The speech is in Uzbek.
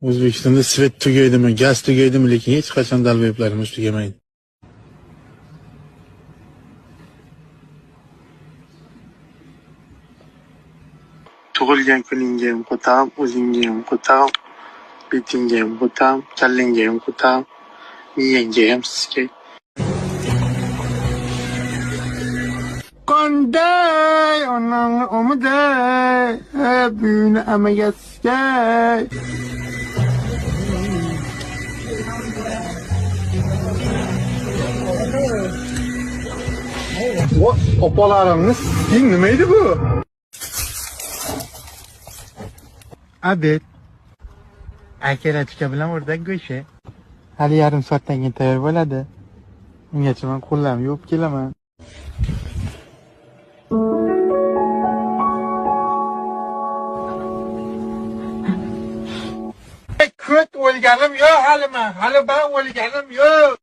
O'zbekistonda свет tugaydimi, gaz tugaydimi, lekin hech qachon долбоёб larimiz tugamaydi. Tug'ilgan kuningga ham qo'tam, o'zingga ham qo'tam, betingga ham qo'tam, kallangga ham qo'tam, miyangga ham sizga. Qanday onangni omiday, buyini amaga sizga. Opalarimni siking nima edi bu? Обед. Akarachka bilan o'rdak go'shti. Hali yarim soatdan keyin tayyor bo'ladi. Ungacha men qo'llarimni yuvib kelaman. Ko't o'lganim yo'q hali men. Hali ben o'lganim yo'q.